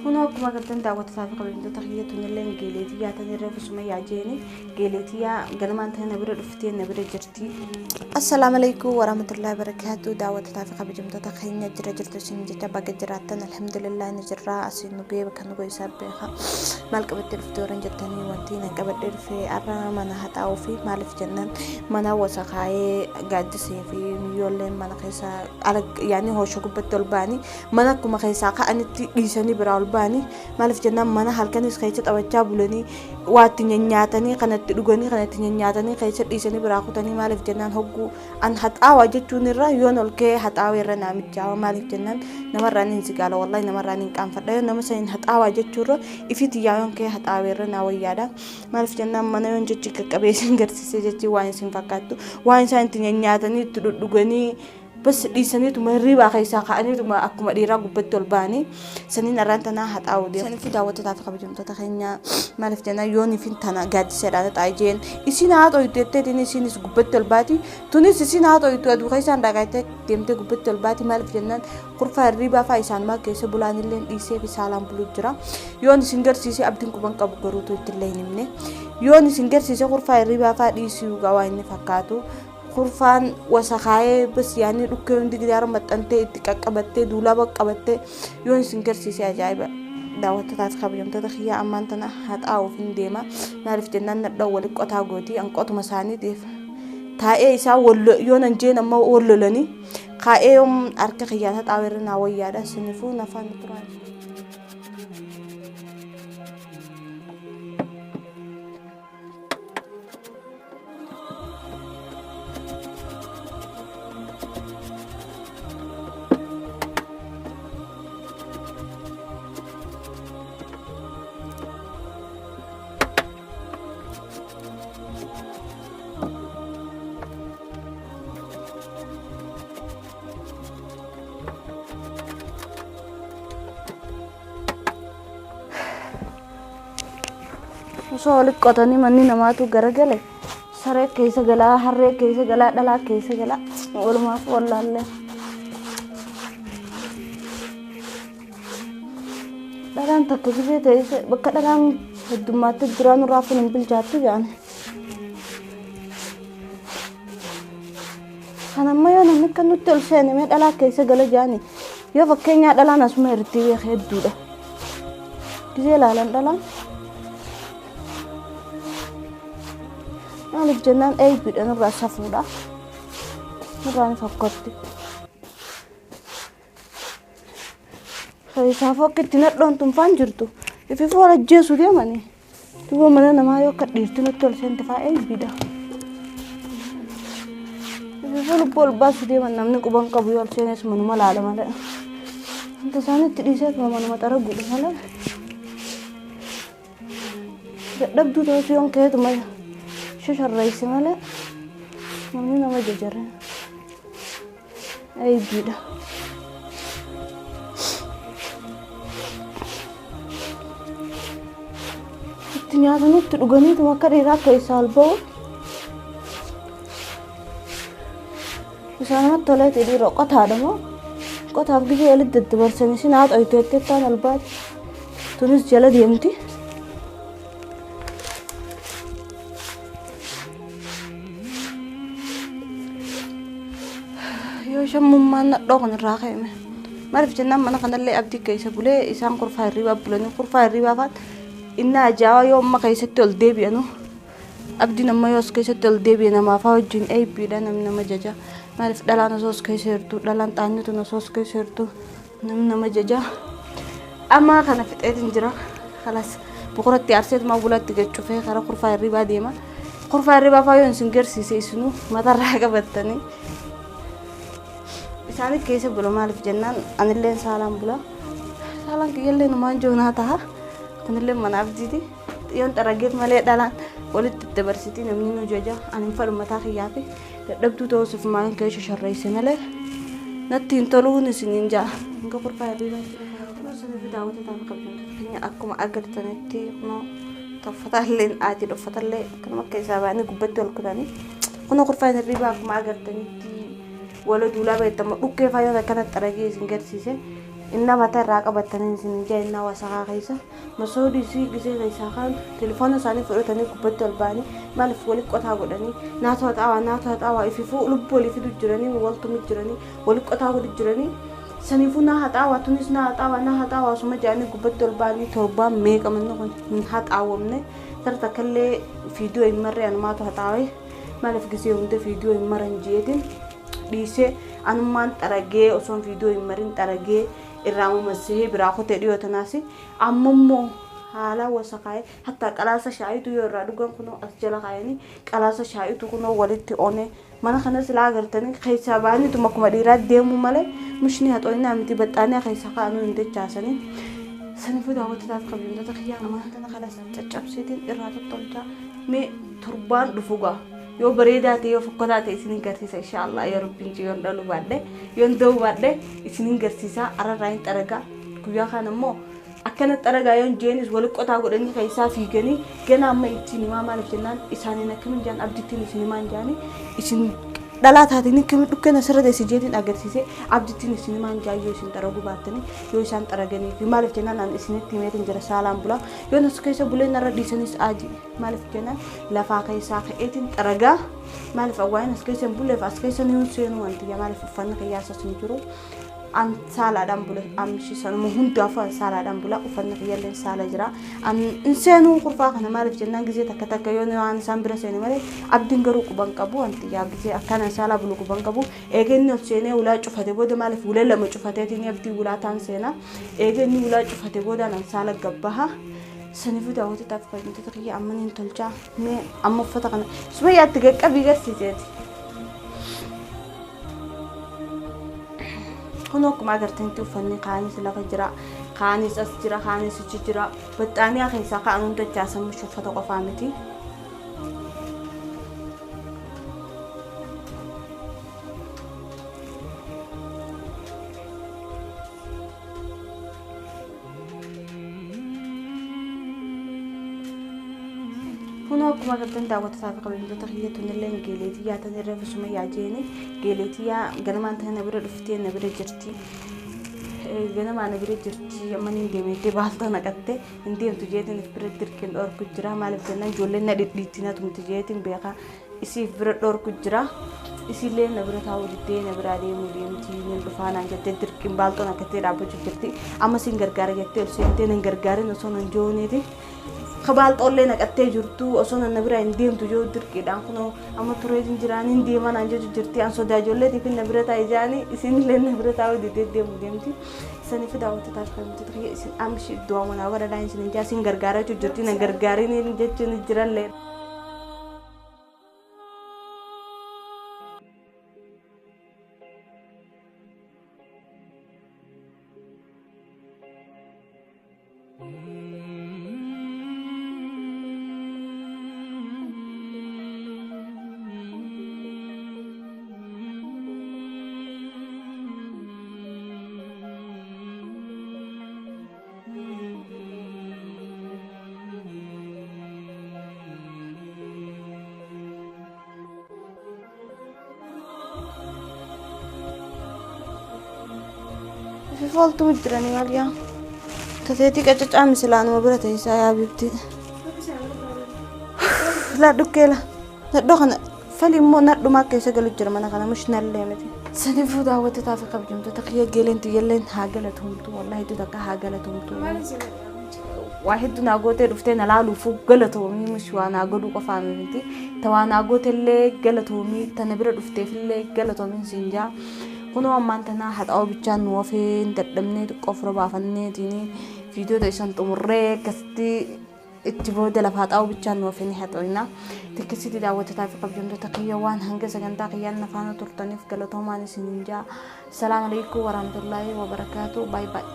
Kunoo akkuma agartan daawwattotaa fi kabajamtoota kiyya tunillee geeleetii yaatan irra fusuma yaa jeeni geeleetii yaa ganamaan tana na bira dhuftee na bira jirti. Assalaamu alaikum warahmatullahi wabarakatuh. Daawwattotaa fi kabajamtoota keenya jira jirtu isin jecha baga jiraattan alhamdulillah ni jirra asiin nu ga'e bakka nu ga'e isaa beeka. Maal qabattee dhuftee warreen jettanii wanti na qabadhee dhufe har'a mana haxaa'uu fi maaliif jennaan mana wasakaayee gaaddisee fi miyyoolleen mana keessa ala yaani hoosha gubbatti ol ba'anii mana akkuma keessaa ka'anitti dhiisanii biraa ol ba'anii maaliif jennaan mana halkanis keessa taphachaa bulanii waa itti nyaatanii kanatti dhuganii kanatti nyaatanii keessa dhiisanii biraa kutanii maaliif jennaan hogguu an haxaawaa jechuun irra yoon ol ka'ee haxaawaa irra naamichaawaa maaliif jennaan namarraan hin sigaala wallahi namarraan hin qaanfadha yoo nama saniin haxaawaa jechuurra ifiiti yaa yoon ka'ee haxaawaa irra naa wayyaadha maaliif jennaan mana yoon jechi qaqqabee isin garsiise jechi waan isin fakkaattu waan isaan itti nyaatanii itti dhudhuganii bas dhiisaniituma hirriibaa keessaa ka'aniituma akkuma dhiiraa gubbatti ol ba'anii saniin arraan tanaa haxaa'uu deemu. Saniifuu daawwattootaa fi kabajamtoota keenya maaliif jennaan yoon ifin tana gaaddiseedhaan haxaa'e jeen isiin haa xooytu jetteetiin isiinis gubbatti ol baati tunis isiin haa xooytu aduu keessaan dhagaatee deemtee gubbatti ol baati maaliif jennaan kurfaa hirriibaa fa'aa isaanumaa keessa bulaan illee dhiisee fi saalaan buluu jira. Yoon isin garsiise abdiin quban qabu garuutu ittillee hin himne. Yoon isin garsiise kurfaa hirriibaa fa'aa dhiisuu gawaa inni fakkaatu. Kurfaan wasakaayee bas yaanii dhukkee hundi gidaara maxxantee itti qaqqabattee duulaba qabattee yoon isin garsiise ajaa'iba. Daawwattootaa fi kabajamtoota kiyyaa ammaan tana haxaa'uuf hin deema. Maaliif jennaan nadhoo wali qotaa gooti an qotuma isaaniitiif taa'ee isaan yoon an jeen amma wal lolanii kaa'ee yoom harka kiyyaan haxaa'u irra naa wayyaadha sinifuu nafaan turaa. Osoo walitti qotanii manni namaatu garagale saree keessa galaa harree keessa galaa dhalaa keessa galaa walumaaf wallaallee. Dhalaan takka gisee ta'e bakka dhalaan heddummaatti duraan nurraa kun hin bilchaattu jedhan. Kan amma yoo namni akka nutti ol seene mee dhalaa keessa gala jedhani yoo fakkeenyaa dhalaan asuma irratti beeka hedduudha. Gisee ilaalan dhalaan maaliif jennaan eeybiidha nurraa safuudha. Nurraa ni fakkaatti. Isaafuu akka itti nadhoon tun faan jirtu. Ififuu wal ajjeesuu deemanii. Duuba mana namaa yoo akka dhiirti nutti ol seente fa'aa eebbiidha. Ififuu lubbuu ol baasuu deeman namni quban qabu yoo ol seenes manuma laala malee. Wanta isaan itti dhiisee manuma xaraguudha malee. Dadhabduu ta'us yoon keetuma shasharreesse malee namni nama jajjarre. Eebbiidha. Itti nyaatanii itti dhuganiituma akka dhiiraa keessaa ol ba'u. Isaanumatti toleeti dhiiroo qotaadha moo? Qotaaf gisee walitti daddabarsanii isin haa xoytu jettee taan ol baati. Tunis jala deemti. Yoo shammummaan nadhoo kan irraa ka'ime. Maaliif jennaan mana kanallee abdii keessa bulee isaan kurfaa hirribaa bulanii kurfaa hirribaa faan inni ajaa'aa yoo amma keessatti ol deebi'anu abdiin amma yoo as keessatti ol deebi'e namaafaa wajjin eebbiidha namni nama jaja. Maaliif dhalaan osoo as keessa jirtu dhalaan xaanni tun osoo as keessa jirtu namni nama jaja. Amma kana fixeetiin jira. Kalas bukuratti aarseetuma bulatti gad cufee karaa kurfaa hirribaa deema. Kurfaa hirribaa faa yoo isin garsiise isinuu matarraa qabattanii. Isaanii keessa bula maaliif jennaan anilleen saalaan bula. Saalaan kiyyallee numaan joonaa taha. Kunillee mana abdiiti. Yoon xarageef malee dhalaan walitti dabarsitii namni nu jaja. Ani hin fadhu mataa kiyyaa fi dadhabduu ta'uus ofumaan keessa sharreesse malee natti hin toluun isiniin ja'a. Hanga kurfaa hirribaa jira. Daawwattoota fi kabajamtoota keenya akkuma agartanitti kunoo uffatallee adii uffatallee akkanuma keessaa ba'anii gubbatti ol kutanii kunoo kurfaa hirribaa akkuma agartanitti wala duulaa beektamu dhukkee fayyoon akkanatti xaragee isin garsiise. Inna mataa irraa qabatanii isin jaa innaa wasaqaa keessa masoodii isii gisee keessaa kaan telefoona isaanii fudhatanii gubbatti ol ba'anii maaliif wali qotaa godhanii naatoo haxaawaa naatoo haxaawaa ififuu lubbuu walii fidu jiranii waltumu jiranii wali qotaa godhu jiranii saniifuu naa haxaawaa tunis naa haxaawaa naa haxaawaa osuma jedhanii gubbatti ol ba'anii torbaan meeqa manni kun hin haxaawamne tara takkallee fiidiyoo hin marree anumaatu haxaawee maaliif gisee hunda fiidiyoo hin maran jeetiin dhiisee anummaan xaragee osoon fiidiyoo hin marin xaragee irraa mamassahee biraa kutee dhiyoo tanaas ammammoo haala wasakaa'ee hatta qalaasa shaayitu yoo irraa dhugan kunoo as jala kaayanii qalaasa shaayitu kunoo walitti one mana kana silaa agartanii keessaa ba'aniituma akkuma dhiiraa deemuu malee mushni haxooyinaa miti baxxaanii keessaa kaa'anuu hin dachaasanii. Saniifuu daawwattotaaf kabajamtoota kiyyaa ammaan tana kalas caccabseetiin irraa tottolchaa mee torbaan dhufu gaa yoo bareedaa ta'e yoo fokkotaa ta'e isinin garsiisa inshaallah yoo rabbiin jiru yoon dhaluu baadhe yoon da'uu baadhe isinin garsiisa ararraa hin xaragaa guyyaa kaan ammoo akkana xaragaa yoon jeenis wali qotaa godhanii keessaa fiiganii gana amma ittiin himaa maaliif jennaan isaaniin akkamiin jaan abdittiin isin himaan jaanii isin dhalaa taatanii akkamiin dhukkeen asirra teessi jeetiin agarsiise abdittiin isin himaan jaa yoo isin xaraguu baattanii yoo isaan xaraganii fi maaliif jennaan an isinitti himeetiin jira saalaan bulaa yoon as keessa bulee narra dhiisanis aadi maaliif jennaan lafaa keessaa ka'eetiin xaragaa maaliif awwaa'in as keessa hin bulleef as keessa ni seenuu wanti maaliif uffanni kiyyaas as hin jiru an saalaadhaan bula amshi sanuma hundaafuu an saalaadhaan bula uffanni kiyyallee saala jira an hin seenuu kurfaa kana maaliif jennaan gizee takka takka yoo waan isaan bira seene malee abdiin garuu quban qabu wanti yaa gizee akkaan an saalaa bulu quban qabu eega inni ol seenee ulaa cufate booda maaliif ulee lama cufateetiin abdii ulaa taan seena eega inni ulaa cufate boodaan an saala gabbaha saniifuu daawwattotaaf kabajamtoota kiyya amma niin tolchaa mee amma uffata kana sumayyaatti qaqqabii garsiiseeti. Kun akkuma agartanitti uffanni kaanis lafa jira kaanis as jira kaanis achi jira baxxaaniyaa keessaa ka'an hunda jaasamu uffata qofaa miti. Kun akkuma agartan daawwattotaa fi kabajamtoota kiyya tunillee geeleetii yaatan irra suma yaa jeeni geeleetii yaa ganamaan tana na bira dhuftee na bira jirti. Ganamaa na bira jirti amma niin deemeettee baaltoo naqattee hin deemtu jeetiin if bira dirqiin dhorku jira maaliif jennaan ijoolleen na dhidhiitti na tumti jeetiin beekaa isiif bira dhorku jira. Isiillee na bira taa'uu diddee na biraa deemuu deemti niin dhufaa naan jettee dirqiin baaltoo naqattee dhaabbachuu jirti amma siin gargaara jettee ol seentee nan gargaarin osoo nan jooneeti. Kabaalxoollee naqattee jirtu osoo nan na bira hin deemtu yoo dirqiidhaan kunoo amma tureetiin jiraan hin deemaa naan jechu jirti an sodaa ijoolleetiif na bira taa'e jaanii isinillee na bira taa'uu diddee deemu deemti. Saniif daawwattotaaf kabajamtoota kiyya isin amshi iddoo manaa godhadhaan isin hin jaa isin gargaaraa jechuu jirti na gargaarin jechuun jirallee. Fifooltuu jiranii maal yaa tateetii qacacaa misilaanuma bira teessaa yaa bifti. Laa dhukkeela nadhoo kana fali immoo nadhumaa keessa galu jira mana kana mush nallee miti. Saniifuu daawwattotaa fi kabajamtoota kiyya geeleen tiyyalleen haa galatoomtu wallahi hedduu takka haa galatoomtu. Waa hedduu naa gootee dhuftee na laaluufuu galatoomii mush waa naa godhuu qofaa miti. Ta waa naa gootellee galatoomii tana bira dhufteefillee galatoomiin siin jaa. Kunoo ammaan tanaa haxaa'oo bichaan nu hafee hin dadhabnee xiqqoo ofirra baafanneetiin viidiyoota isaan xumurree akkasitti itti booda lafa haxaa'oo bichaan nu hafee ni haxooyna. Tikkisitti daawwattotaa fi kabajamtoota kiyya waan hanga sagantaa kiyyaan na faana turtaniif galatoomaan isiniin jaa. Salaamu alaikum warahmatullaahi wabarakaatu. Baay baay.